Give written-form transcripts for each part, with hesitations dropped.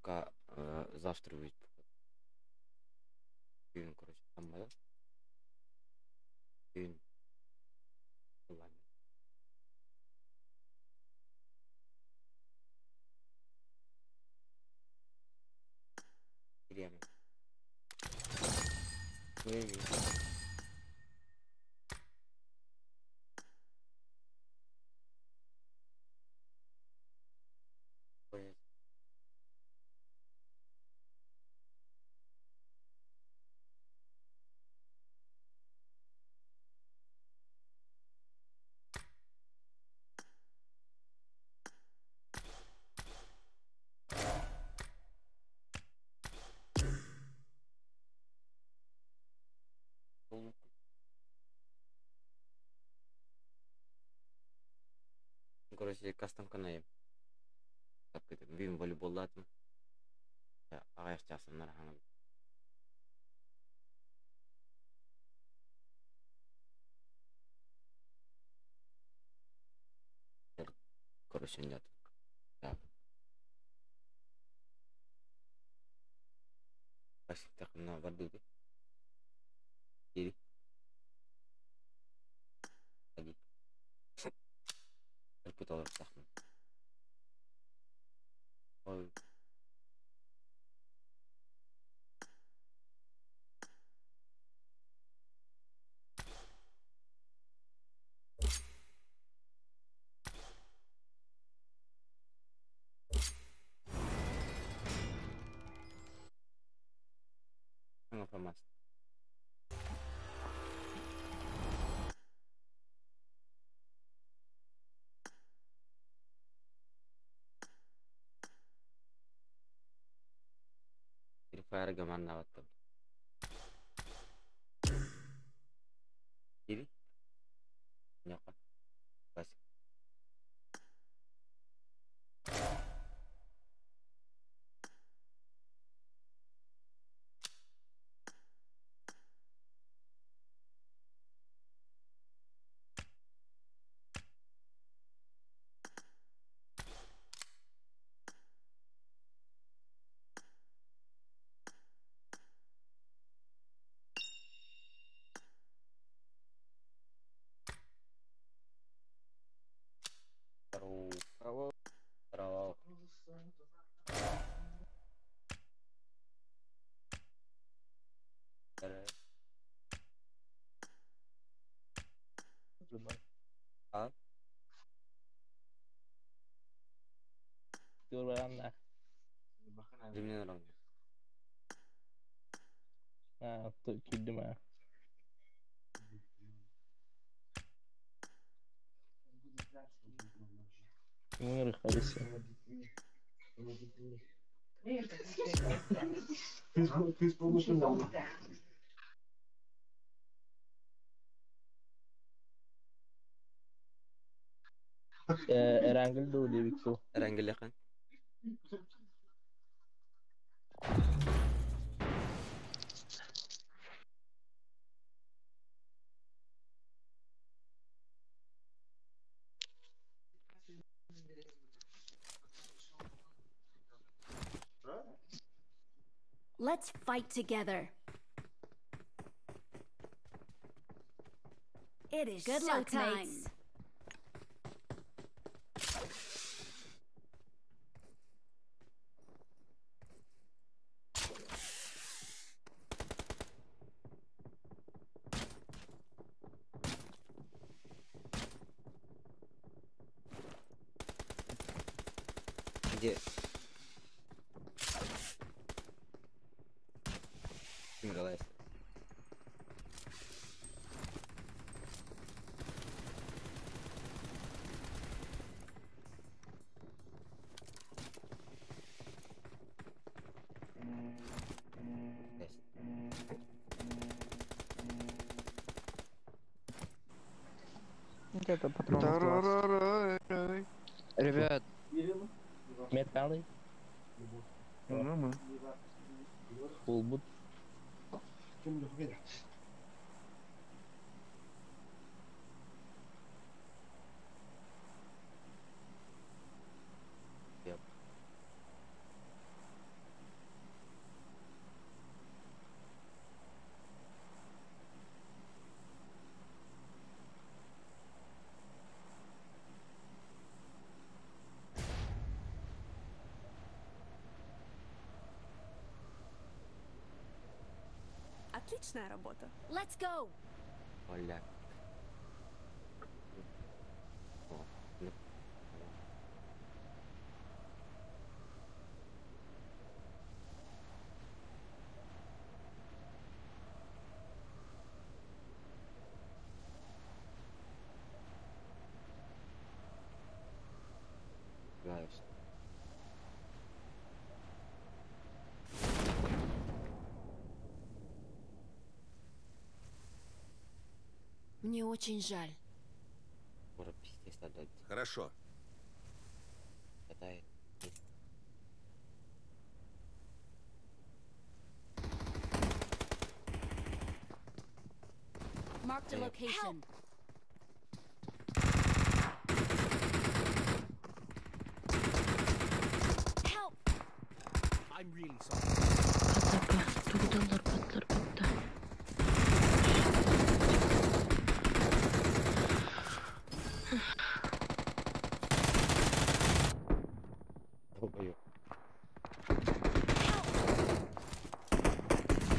Пока завтра будет. Бүгүн, короче, таммада. Бүгүн. Кириэмэ. Короче, кастом канайым. Бүгүн волейболлаатым. Аҕыйах чаасыннар хаҥа. Короче, нет. Басиктахына бардыгы. Кири. Аги. Ырпыт олорсахмын. Ой. Саҥа ФАМАС. Free Fire'га маннаабаттым. Кири. Ньока. Бас. Здорово. Здорово. Здорово. А? Димнен Киирдим ээ. Ыҥырык Алиса. Эрангел дуу диэбит дуу. Эрангелехан. Let's fight together. It is Good luck, showtime. mates. Где? Ким Тест. Это патронов 20. Ребят, Металлы. Ну, Булбут. Yep. Отличная работа. Let's go. Оля. О, бля. Играешь. Мне очень жаль. Скоро пиздец надо Хорошо. катает. Marked a location. Help! I'm really sorry. Хатапа, тугдаллар батлар батта. Долбоёб.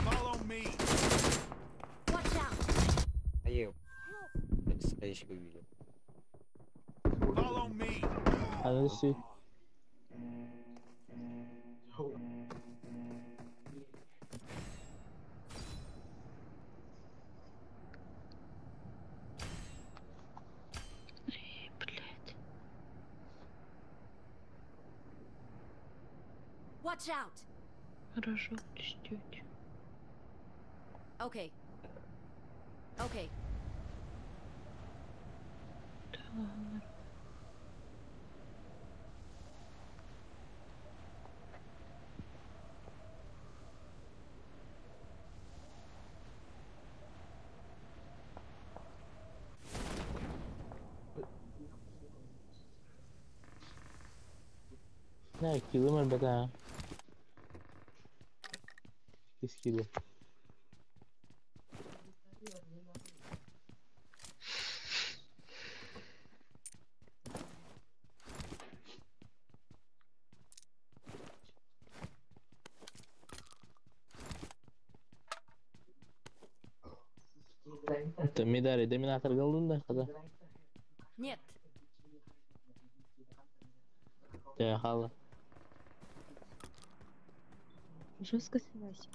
Follow me. Watch out! А я её стоящего увидел. Follow me. Анысы. Эй, блядь. Watch out! Рожок чуть-чуть. Okay. Okay. Да ладно. Не, килым элбэтэ. Иккис кило. Медали, доминатор голдун да, хата. Нет. Тэ, хала. Жестко связь.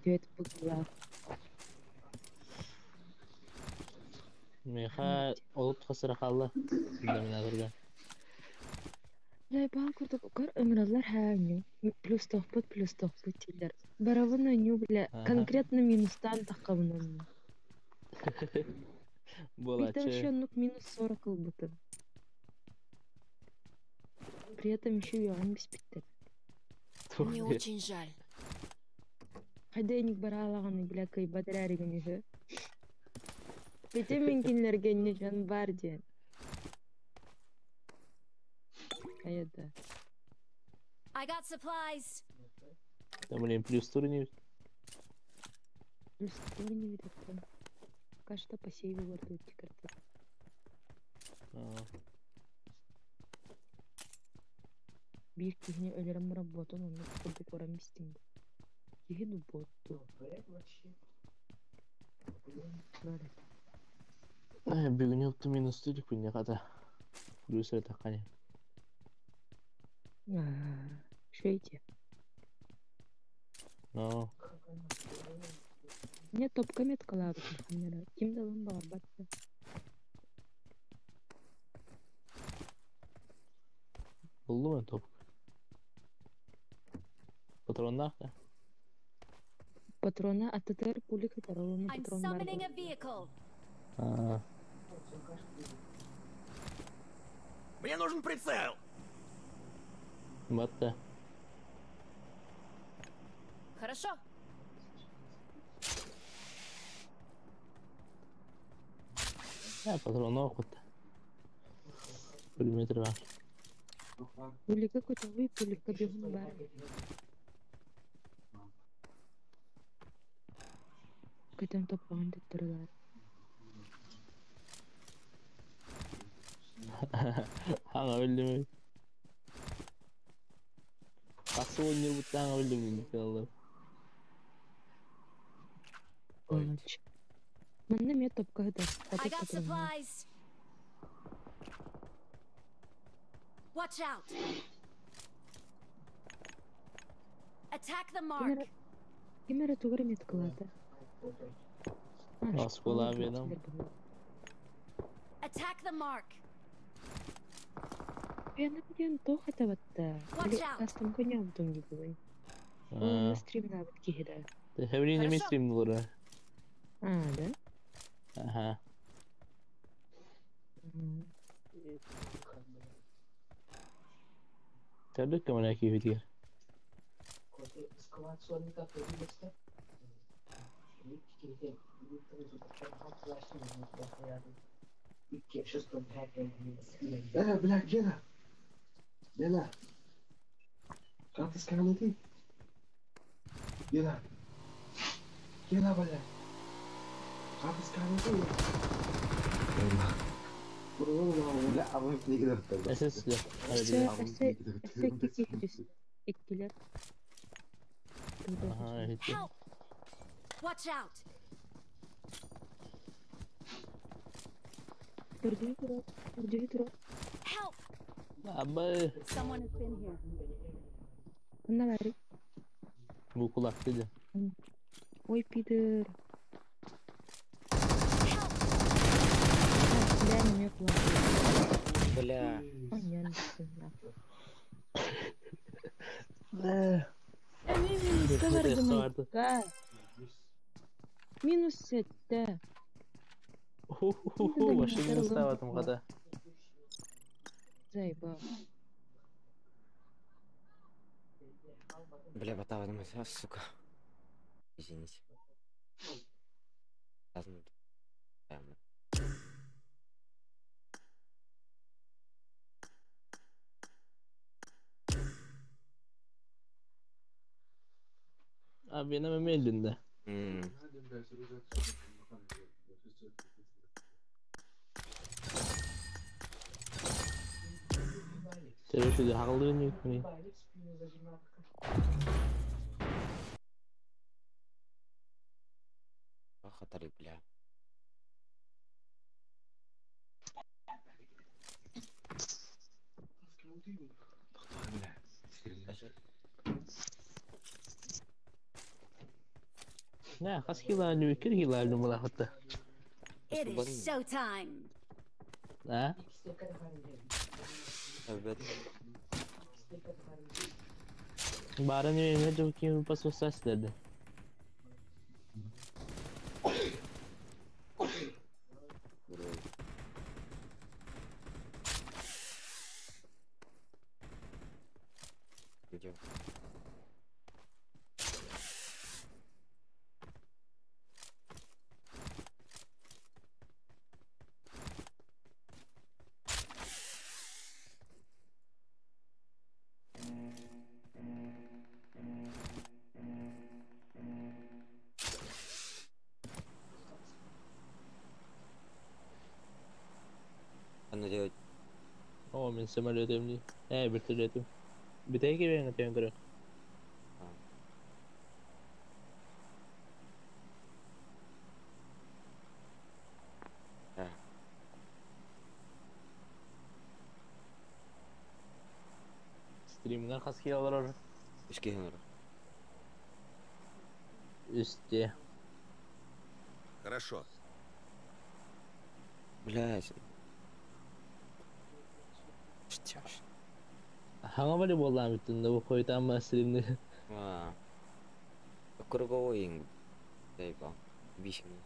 Привет, бугла. Меха олуп хасыра халла. Доминаторга. لا баал курдук укар өмүраллар хааню. Плюс тохпут, плюс тохпут тиллер. Барабына ню бля, Ага. конкретно минустан тахкабынан. Буолачы. Битер нук минус 40 ылбытым. При этом еще и он беспиттер. Мне очень жаль. Хадейник баралаганы бля кый бадраригин үһү. Бите минкинлерге не жан бар диэн. Аяда. I got supplies. Там, блин, плюс турнир. Плюс турнир видят. Пока что по сейву вартуют карты. Биир киһини өлөрөн работан онно курдук баран бистим. Киһи дуботту. Бары. Бүгүн ёпту минус турик күнне хата. Плюс это қане. Шейте. Но. Мне топка метка лабыт, например. Ким далын бағарбатты. Булду мен топ. Патроннах да? Патрона аттатар пулик таралыны I'm патрон бар. summoning a vehicle. А, Мне нужен прицел! Батта. Хорошо. Я патронов кутта. Пулеметр бар. Пулика көтөбүй, пулика бихун бар. Көтөн топпаган төттөрөлөр. Аңа өлдүм. Касы ойнор бутта аңа өлдүм. Буолааччы. Манна эмиэ топка сытар, I 30 got патроннаах. supplies. Watch out. Attack the Ким эрэ mark. ким эрэ тугу эрэ меткалаата. А, Оскуола школа биэнэм. диэччилэр быһыылаах. Attack the mark. Пиано диэн туох этэ батта? Watch Били out. кастомка ньообутум дии бүгүн. Ол онно стримнаабыт киһи да. Хеврин эми Хорошо. стримнулары. А, да? Аха. М. Төрдүк көмөлө киһитигэр. Бля, Гена! Гена! Как ты? Гена! Гена, бля! Как ты? Бля, а вы не Эсэс Өссө өссө өссө икки киһи түстэ. Иккилэр. Аха, иһиттим. Help. Watch out. Көрдүү турар, көрдүү турар. Help. Абы Someone has been here. Ханна баарый? бу кулак диди. Ой, пидор. Help. Бля, эмиэ кулак. Бля. Онньон бүттүм. Бля. Эмиэ минуска бардым Барды. айка. Минус сэттэ. Ху-ху-ху, вообще минустаабатым хата. Заебал. Бля, батавадым, а, сука. Извините. Разный. Прямо. Abi benim эми элдинде. М. Терешүдө хагылдырын юкмуни. Хатары, бля. Не, хас килаалю, икки килаалю мулахатта. It is showtime. А? Evet. Барын эме жок пасосас деди. Где? Аны делать. О, мен самолет эмни. Э, вертолетим. Битеги бен атен көрө. А. Стримгар хас килалар Үске ханар. үсте. Хорошо. Блядь. Что ж. Хаңа бали боллам бүттүн бу койтам стримни. А. Круговой инг. Заебал. Вишня.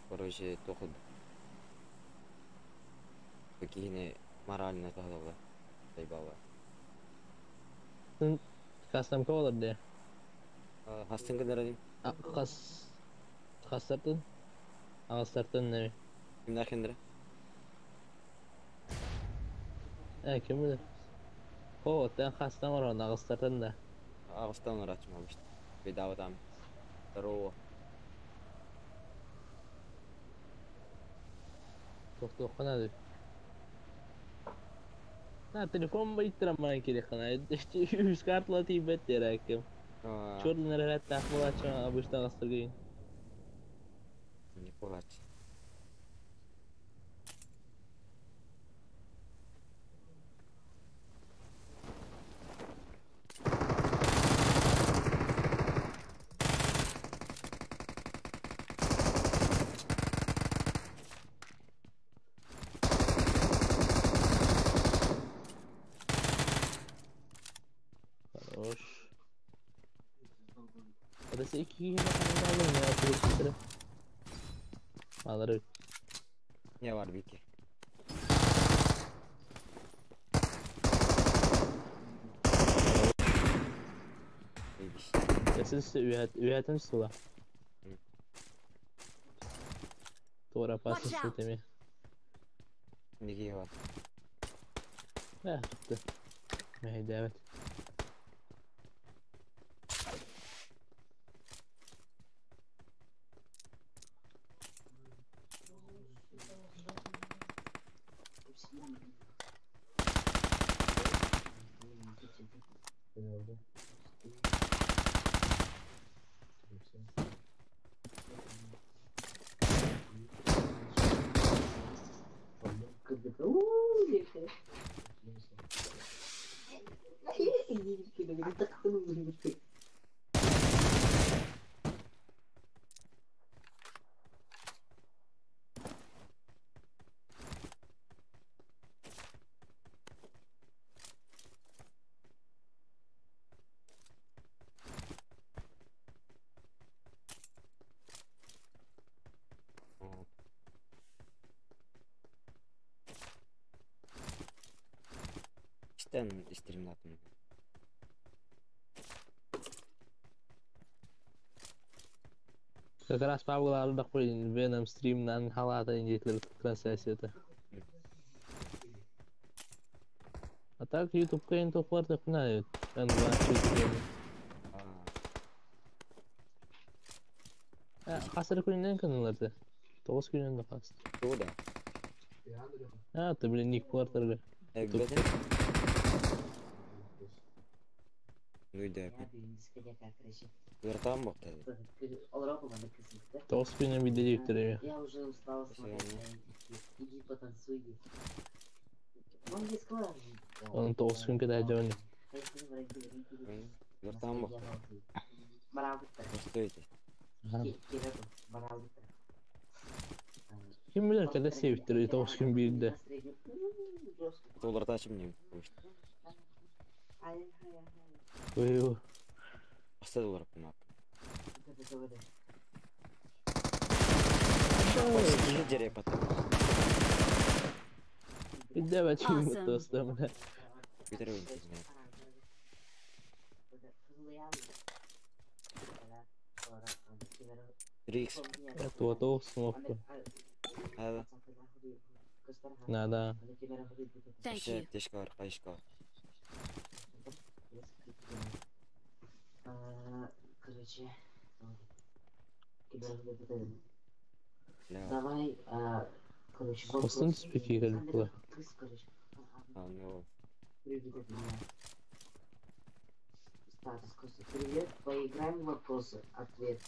Короче, только какие морально тогда заебало. Кастам колор де. Хастын кыдыры. Хас хастартын. Агастартын неме. Кимдер хендер? Э, ким билер? О, тен хастан орон агастартын да. Агастан орачым обычно. Беда там. Здорово. Токтоккана деп. На, телефон быйтырам керек қана. Үш картала тиибет дереким. Чордун эрэрэттээх буолааччы обычно астыргыйын. Не буолааччы. Хорош. Adası iki kişi alırım ya otobüsleri. Alırım. Ne var bir ki? Эсэс үһэтин сула. Туора Watch пасın out. теми. Неге бар? Э, tuttu. Mehdi evet. Истен стримнатым. Как раз Павел Ардахпын Venom стримнан халата индитлер трансляцията. А так YouTube кайын тоқлар тақпына эн Хасыр күнінен күнілерді. 9 күнінен де қасты. Тугу да. А, ты блин ник квартирга. Эббетин. Нуйда. Вертам бокта. 9 күнінен видео жүктірем. Я уже устала смотреть. Иди потанцуй. Onun 9 күн кеде жауны. Вертам бокта. Что это? Kim bilir kada seviktir 9 gün birde. Доллар тачым не. Ой. Аста доллар кымат. Жере потом. Bir de ben Awesome. dostum. Битеребин. Рикс. Туата смокку. Ада. Надо. Thank you. Тешка бар, кайышка бар. Короче, давай, короче, Костун түспек егер була. А, ну. Статус, привет, поиграем в вопросы, ответ.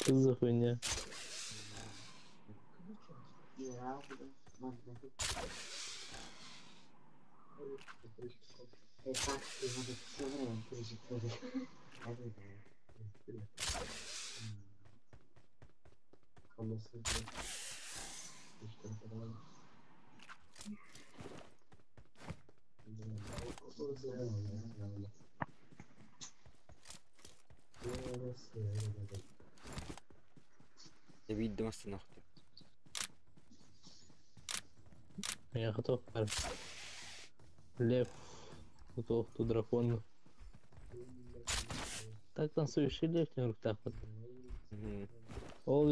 Что за хуйня? Биирдэ массыына охтор. Я готов. Лев. Готов ту дракон. Так танцующий лев не руках вот. Ол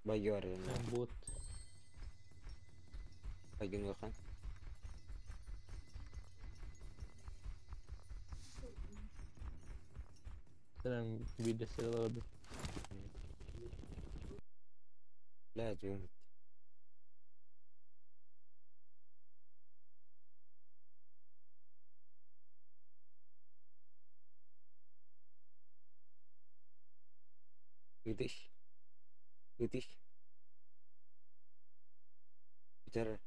Байга бар. Бот. Байгын улахан. Сэрэн биирдэ сыралабы. Бля, дьуум. Ыдыш. Ыдыш. Бүтэр.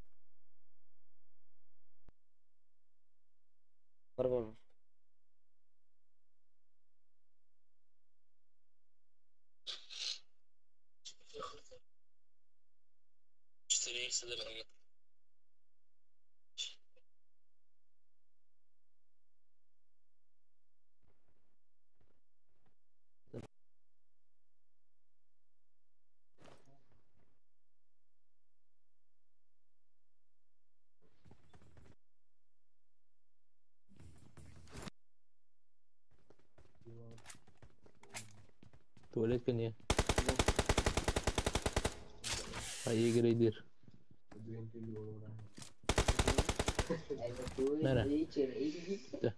Бар бар. Туалет кэнниэ. Айыгырайдыр. Nere? Да.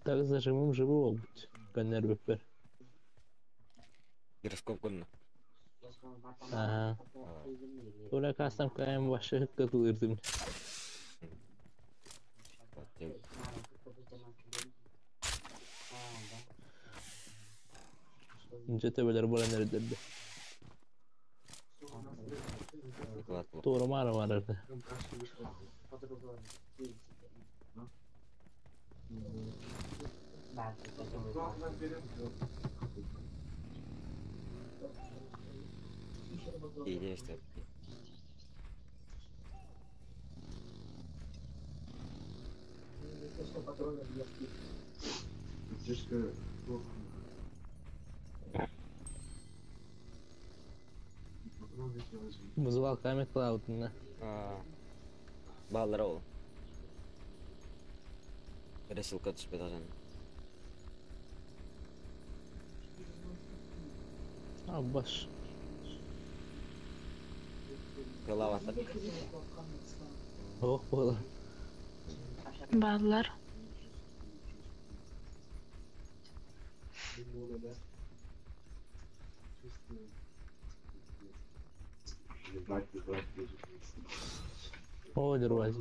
Так зажимом живу обуть. Коннер биппер. Гироскоп гынна. Ага. Тура кастам кайым башы кытылырдым. Инче төбөлөр болан эрдерди. Тура мара марарды. Иде Вызывал камер клаудна. Баллар ол. Пересылка түспөт азан. Абаш. Кылабатыр. Ох, бола. Баллар. О, дервазь.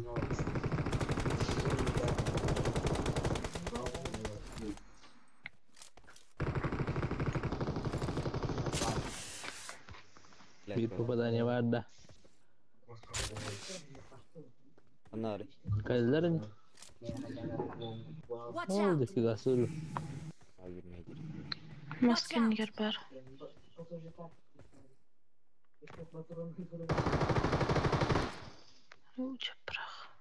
Биир попадание бар да. Анары. Кайларын. Watch Ол out! дофига сыр. Маскингер бар. Лучше прах.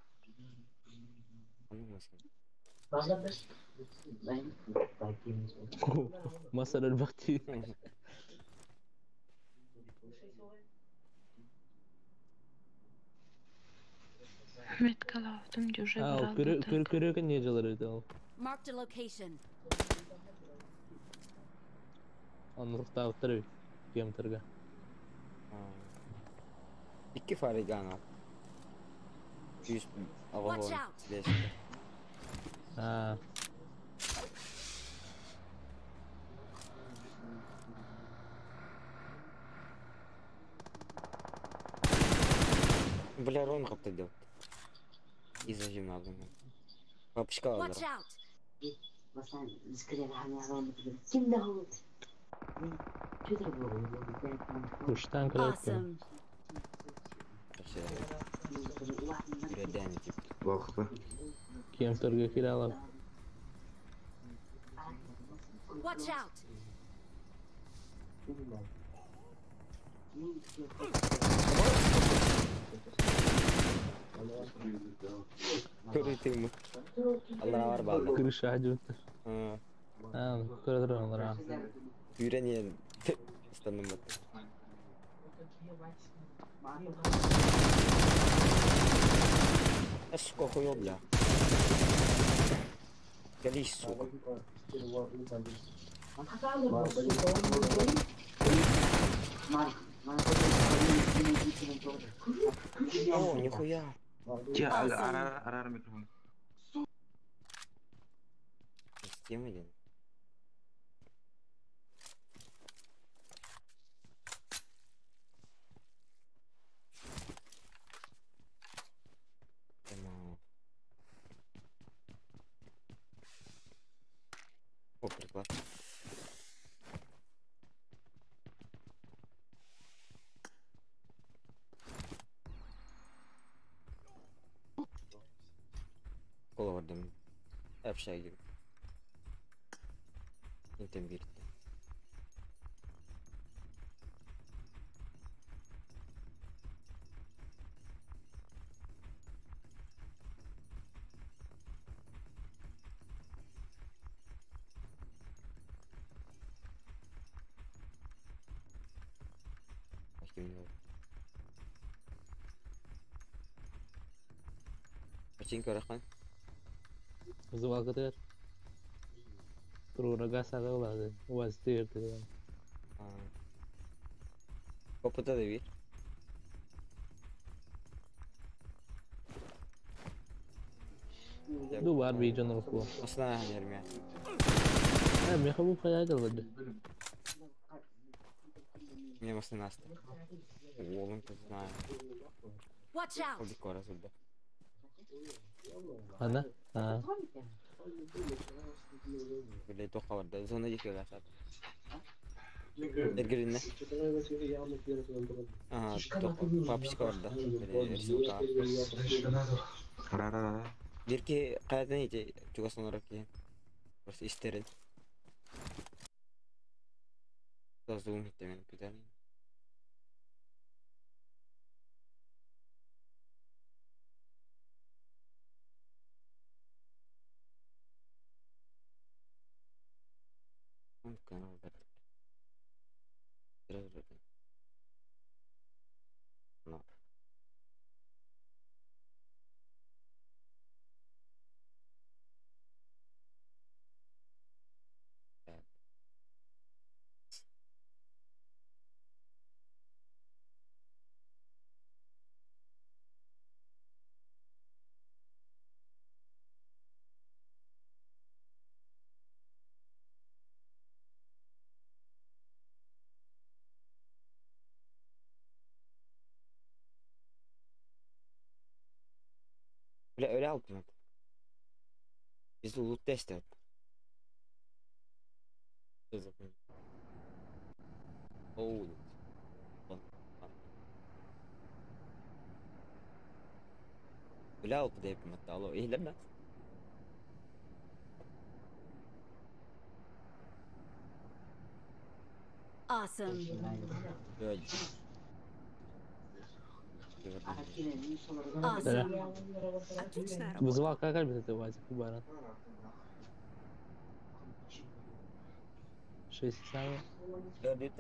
Масар элбэхти. Меткалаабытым дюже Аа, бар көрө албыта. көрө көрө не жылар эди ол. Marked a location. Аны токтоптор кемтерге. Икки фариган ал. Жүз Watch ағахон. out. Бес. Аа. Бля, рон капты деп. Изожим алдым. Папочка Watch аллара. out! Kuştan kırıttı. Awesome. Үрәдән дип. Вакыты. Кемторга киралап. Watch out! Көрүтүм. Аллара бар балда. Kırış ağacı. Ha. Ha, kırılır onlar ha. Үйрәнен. Станым бат. А, сука, хуё, бля. Колись, сука. О, нихуя. Че, арар, арар микрофон. Система один. Тема. О, приклад. Кола бардым. Общаги. Интен бирді. Пачинка рахан. Вызывал КТР. Турура сағылады. Уаз тыйырды. Опыта да бир. Ду бар бей жонор ку. Асына ерме. Ha, меха бу каяды. Мне машина аста. Oğlum kız знаю. Watch out! Oldu kora sudda. Ана? Ha. Böyle тоққа барды. Зона екі гасат. Эргеринне. Ага, тоққа. Папочка барды. Сука. Арар, арар. Бирки каядан ити чугасын орап ки. Просто истерин. Зум хитте мен күтәм. Мүмкін ол бір. Бір. No. Öyle öyle aldım. Biz loot test et. Oh. Öyle aldı deyip hatta alo eğlenmez. Awesome. Böyle. Awesome. Отличная работа. Вызывал как это Вазик Баран. 6 самых. Dördü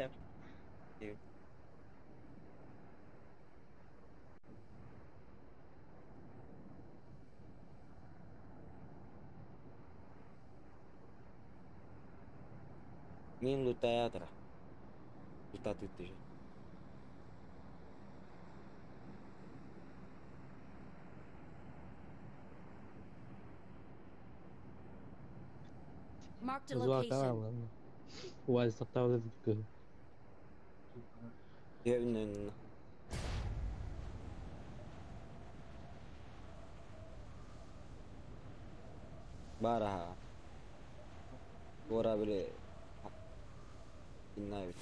Мин лутаятра. Лутаты ты же. Marked a Вызывал location. ладно. Уазик тоқтап өтіп Yönün. Баар аһа. Туора били инна эбит.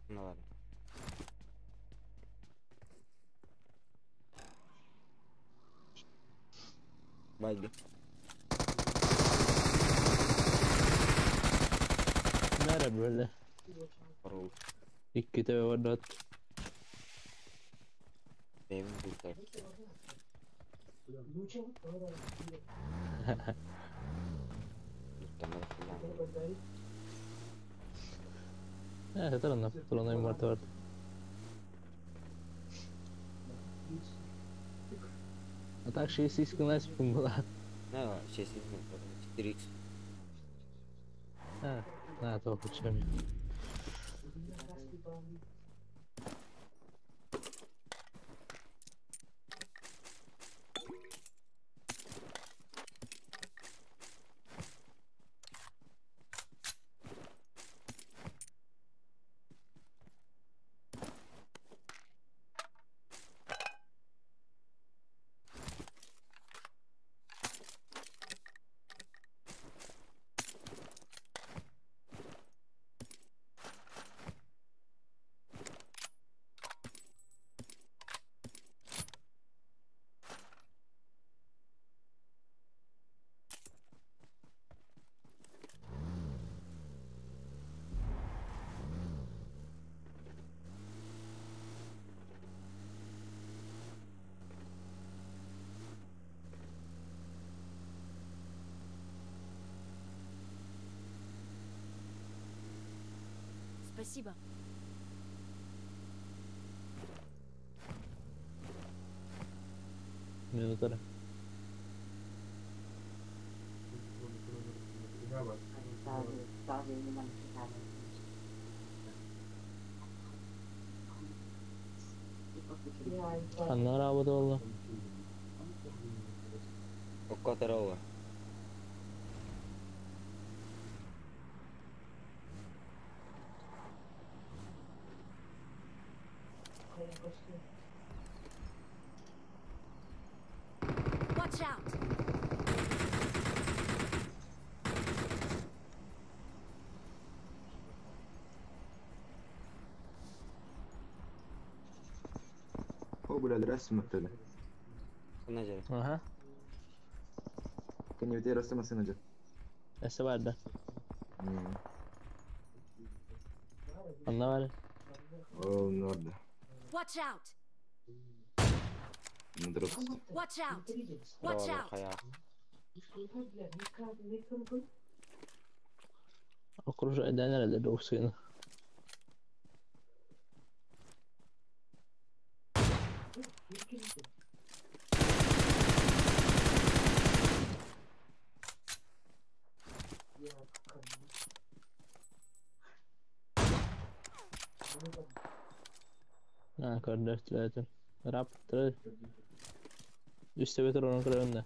Ну ладно. Багги. Nere böyle? Парол. Икки төбө барда. Бэйбин бултар. Буттанар филан. Это на патроны мартвар. А так 6 на была. Ну, 6 4 х. А, на, то включим. Спасибо. Минутара. Ханна работала. Оккотерола. Watch out! هو بالادرس مثلا. Ханна жere. Ага. Can you tell us مثلا؟ Эссе барда. Ханна бар. Oh, النهارده. Watch out! نضرب. Watch out! Watch Парол out! хая. Окружай да доусына. А, көрдөстүләтин. Раптыр. Үстө бетер onun көрөндө.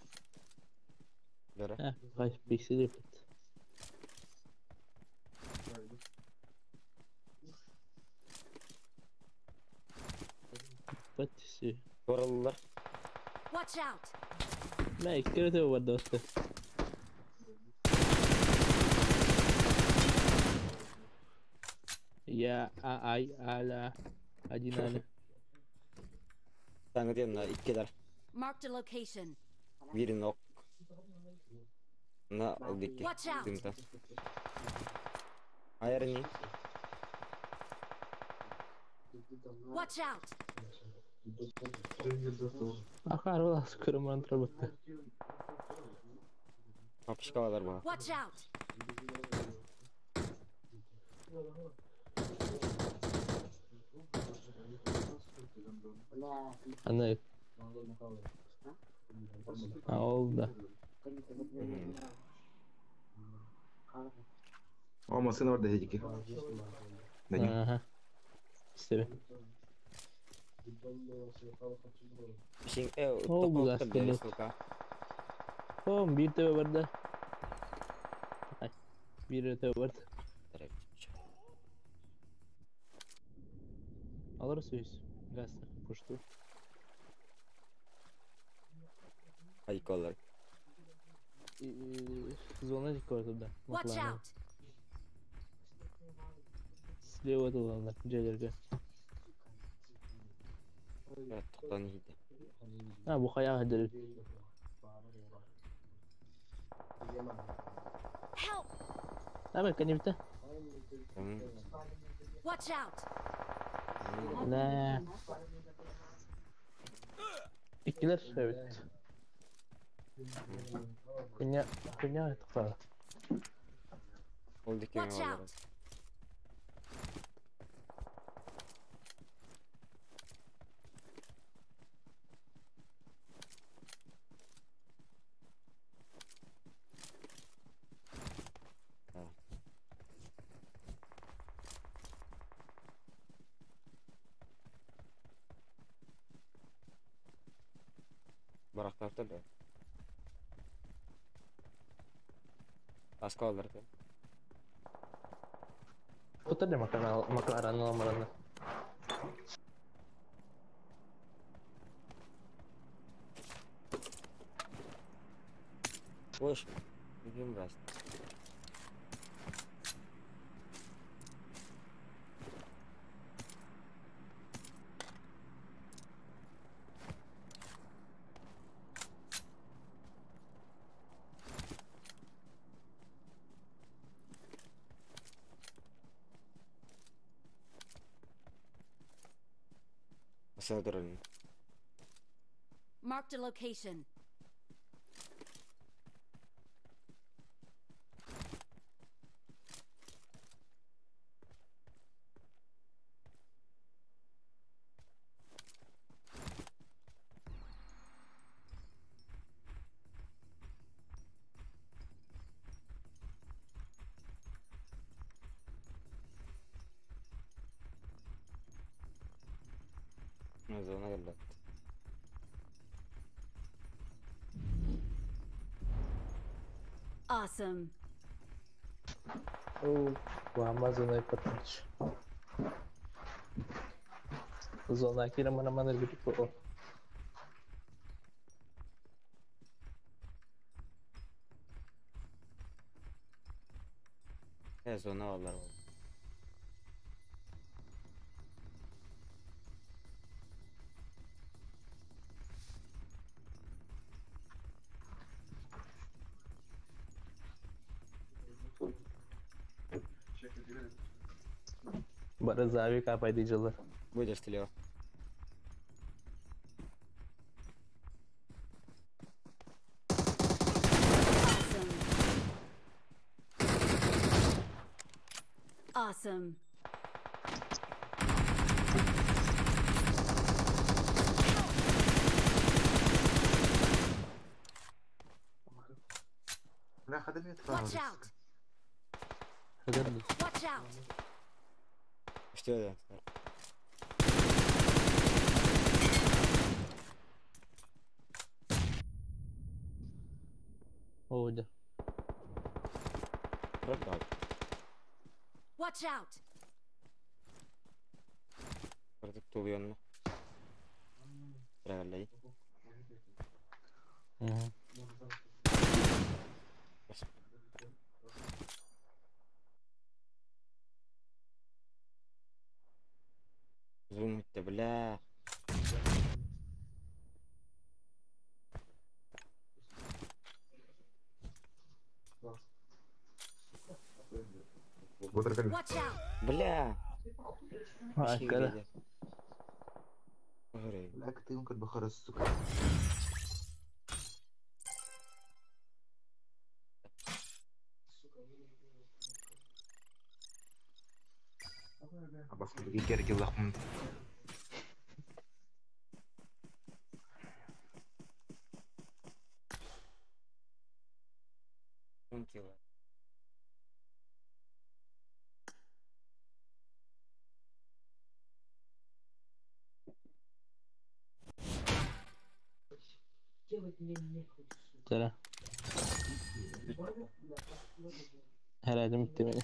Бара. Э, кай пикси деп. Баттысы. Пароллар. Watch out! Мә, икки төбө бар досту. Я, а, ай, аля, один аля. Таңы на иккилер. Marked a location. Бир нок. На алдыки. Watch out. Дымта. Айрни. Watch out! Акар баласы көрөмөн турбутты. Папышкалар бар. Watch out! Андай. А, ол да. О, машина барда хедики. Ага. Истеби. Ол бугас кэллит. Оом биир төбө барда. Биир төбө барда. Алар сөз. Газ пушту. Айколар. Зона туда. Watch out! Слева туланlar дьиэлэргэ. Тоқтан иһитэ. А, бу хайаҕа дьэрит. Help! Давай, канибите. Watch out! Нэ. Иккилэр эбит. Күннэ күннэ тохтоо. Ол диэки Watch out! Барахтар да. Аска алар да. Кутар да макаран макаран аламараны. Boş. Бүгүн бас. Асадырын. Marked a location. Зона келлет. Awesome. Оо, Амазон iPad. Зона кира мана мана бит. Э, зона алар ол. Бары зави капай дижелер. Будешь слева. Awesome. Awesome. لا خدمني Watch out! Хадырды. Watch out! Что это? Оо, да. Продал. Watch out! Продуктовый Правильно. Мгм. Зум-то, бля. Watch out! Бля. А, когда? لا كنت ممكن بخرس السكر. Абас кергил лахмын. Кило. Чара. Herhalde bitti beni.